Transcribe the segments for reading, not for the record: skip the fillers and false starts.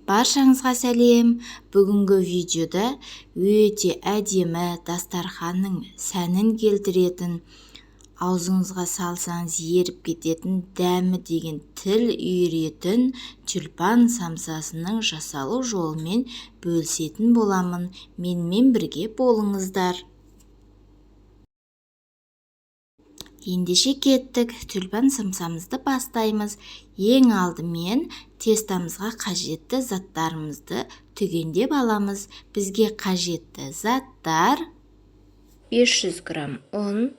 Баршаңызға сәлем! Бүгінгі видеода өте әдемі дастарханның сәнін келтіретін, аузыңызға салсаңыз еріп кететін, дәмі деген тіл үйіретін тюльпан самсасының жасалу жолымен бөлісетін боламын. Менімен бірге болыңыздар. Ендеше кеттік, тюльпан самсамызды бастаймыз. Ең алдымен тестамызға қажетті заттарымызды түгендеп аламыз. Бізге қажетті заттар: 500 грамм ұн,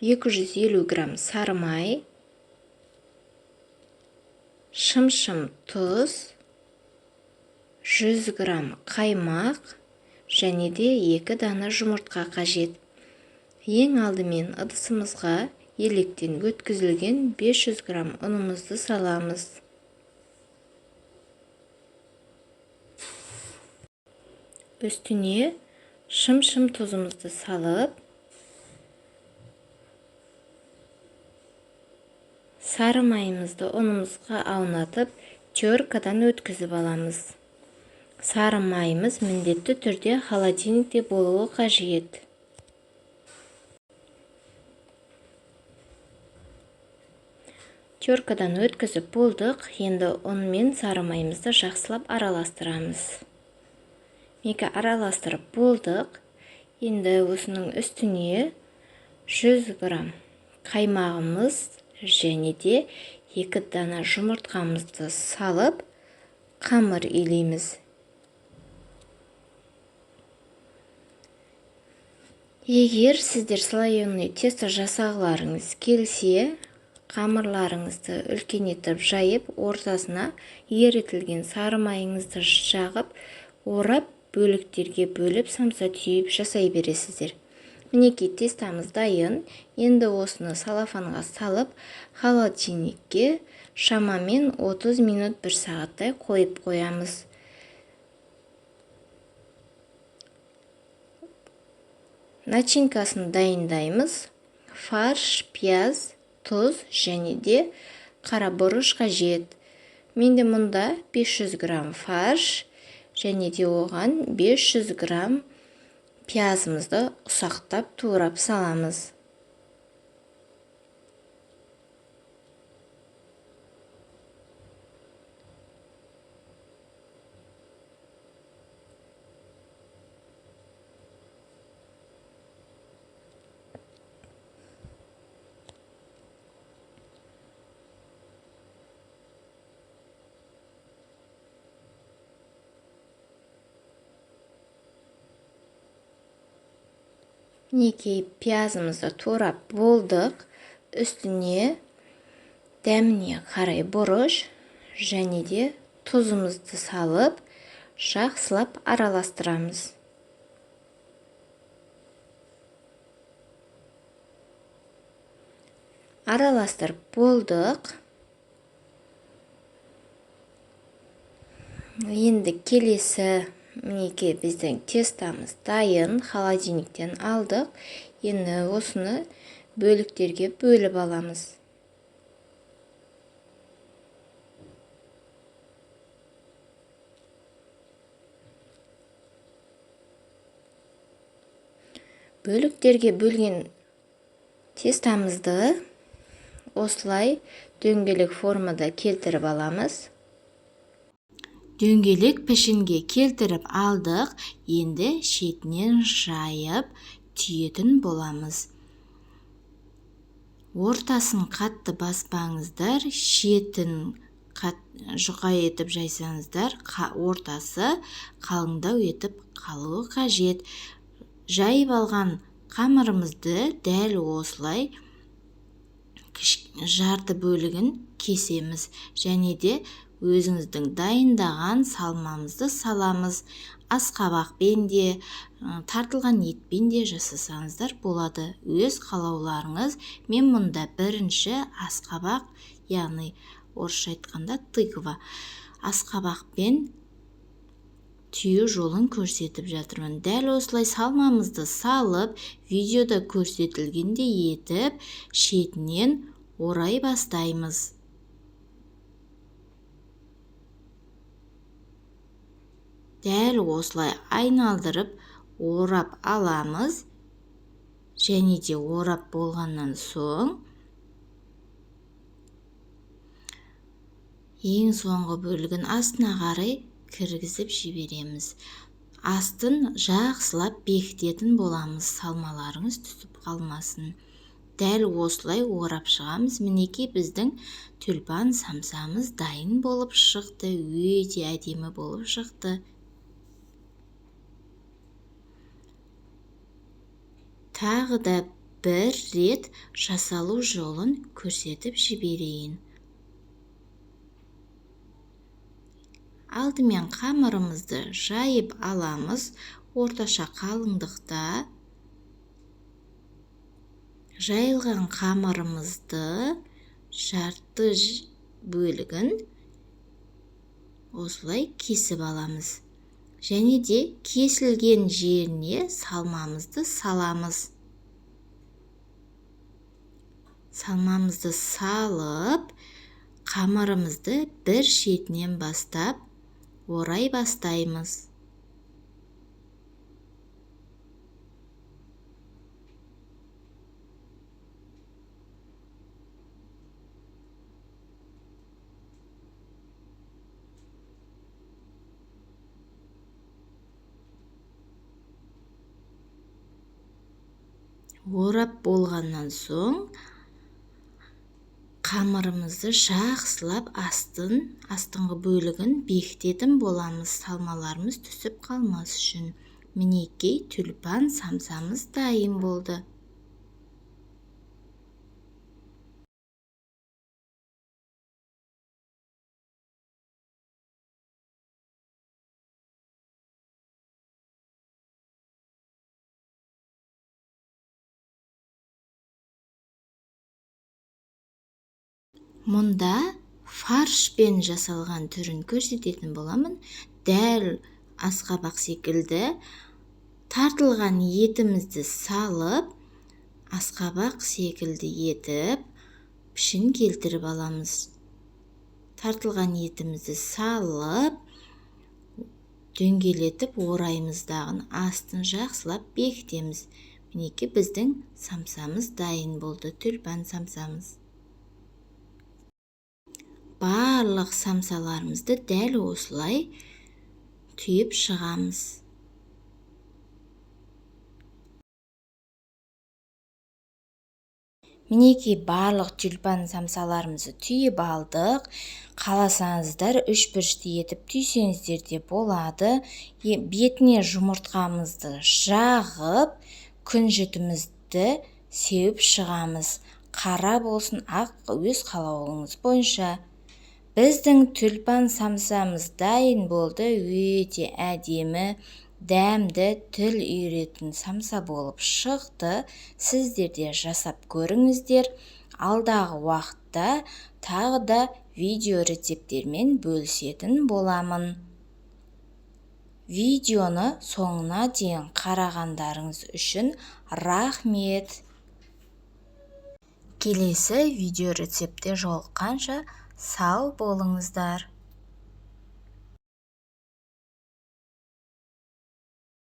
250 грамм сары май, шым-шым тұз, 100 грамм қаймақ және де 2 дана жұмыртқа қажет. Ең алдымен ыдысымызға електен өткізілген 500 грамм ұнымызды саламыз. Үстіне шым-шым тұзымызды салып, сары майымызды ұнымызға аунатып, теркадан өткізіп аламыз. Сары майымыз міндетті түрде холодильникте болуы қажет. Теркадан өткізіп болдық. Енді ұн мен сары майымызды жақсылап араластырамыз. Мекі араластырып болдық. Енді осының үстіне 100 грамм қаймағымыз және де 2 дана жұмыртқамызды салып, қамыр илейміз. Егер сіздер слоеный тесто жасағыларыңыз келсе, қамырларыңызды үлкен етіп жайып, ортасына ерітілген сары майыңызды жағып, орап, бөліктерге бөліп, самса түйіп жасай бересіздер. Мінекей тестамыз дайын. Енді осыны салафанға салып, холодильникке шамамен 30 минут 1 сағаттай қойып қоямыз. Начинкасын дайындаймыз. Фарш, пияз, тұз және де қара бұрыш қажет. Менде мұнда 500 грамм фарш және де оған 500 грамм пиязымызды ұсақтап турап саламыз. Мінекей пиязымызды турап болдық. Үстіне дәміне қарай бұрыш және де тұзымызды салып, жақсылап араластырамыз. Араластырып болдық. Енді келесі мінекей біздің тестамыз дайын, холодильниктен алдық. Енді осыны бөліктерге бөліп аламыз. Бөліктерге бөлген тестамызды осылай дөңгелек формада келтіріп аламыз. Дөңгелек пішінге келтіріп алдық. Енді шетінен жайып түйетін боламыз. Ортасын қатты баспаңыздар, шетін жұқа етіп жайсаңыздар, ортасы қалыңдау етіп қалуы қажет. Жайып алған қамырымызды дәл осылай жарты бөлігін кесеміз және де өзіңіздің дайындаған салмамызды саламыз. Асқабақпен де, тартылған етпен де жасасаңыздар болады. Өз қалауларыңыз. Мен мұнда бірінші асқабақ, яғни орысша айтқанда тыква, асқабақпен түю жолын көрсетіп жатырмын. Дәл осылай салмамызды салып, видеода көрсетілгендей етіп, шетінен орай бастаймыз. Дәл осылай айналдырып орап аламыз. Және де орап болғаннан соң ең соңғы бөлігін астына қарай кіргізіп жібереміз. Астын жақсылап бекітетін боламыз, салмаларыңыз түсіп қалмасын. Дәл осылай орап шығамыз. Мінекей біздің тюльпан самсамыз дайын болып шықты, өте әдемі болып шықты. Тағы да бір рет жасалу жолын көрсетіп жіберейін. Алдымен қамырымызды жайып аламыз орташа қалыңдықта. Жайылған қамырымызды жарты бөлігін осылай кесіп аламыз. Және де кесілген жеріне салмамызды саламыз. Салмамызды салып, қамырымызды бір шетінен бастап орай бастаймыз. Орап болғаннан соң қамырымызды жақсылап астыңғы бөлігін бекітетін боламыз, салмаларымыз түсіп қалмас үшін. Мінекей тюльпан самсамыз дайын болды. Мұнда фаршпен жасалған түрін көрсететін боламын. Дәл асқабақ секілді тартылған етімізді салып, асқабақ секілді етіп пішін келтіріп аламыз. Тартылған етімізді салып, дөңгелетіп ораймыз дағын, астын жақсылап бекітеміз. Мінекей біздің самсамыз дайын болды, тюльпан самсамыз. Барлық самсаларымызды дәл осылай түйіп шығамыз. Мінекей барлық тюльпан самсаларымызды түйіп алдық. Қаласаңыздар үш бұрышты етіп түйсеңіздер де болады. Бетіне жұмыртқамызды жағып, күнжітімізді сеуіп шығамыз. Қара болсын, ақ, өз қалауыңыз бойынша. Біздің тюльпан самсамыз дайын болды. Өте әдемі, дәмді, тіл үйіретін самса болып шықты. Сіздер де жасап көріңіздер. Алдағы уақытта тағы да видео рецепттермен бөлісетін боламын. Видеоны соңына дейін қарағандарыңыз үшін рахмет. Келесі видео рецептте жолыққанша сау болыңыздар.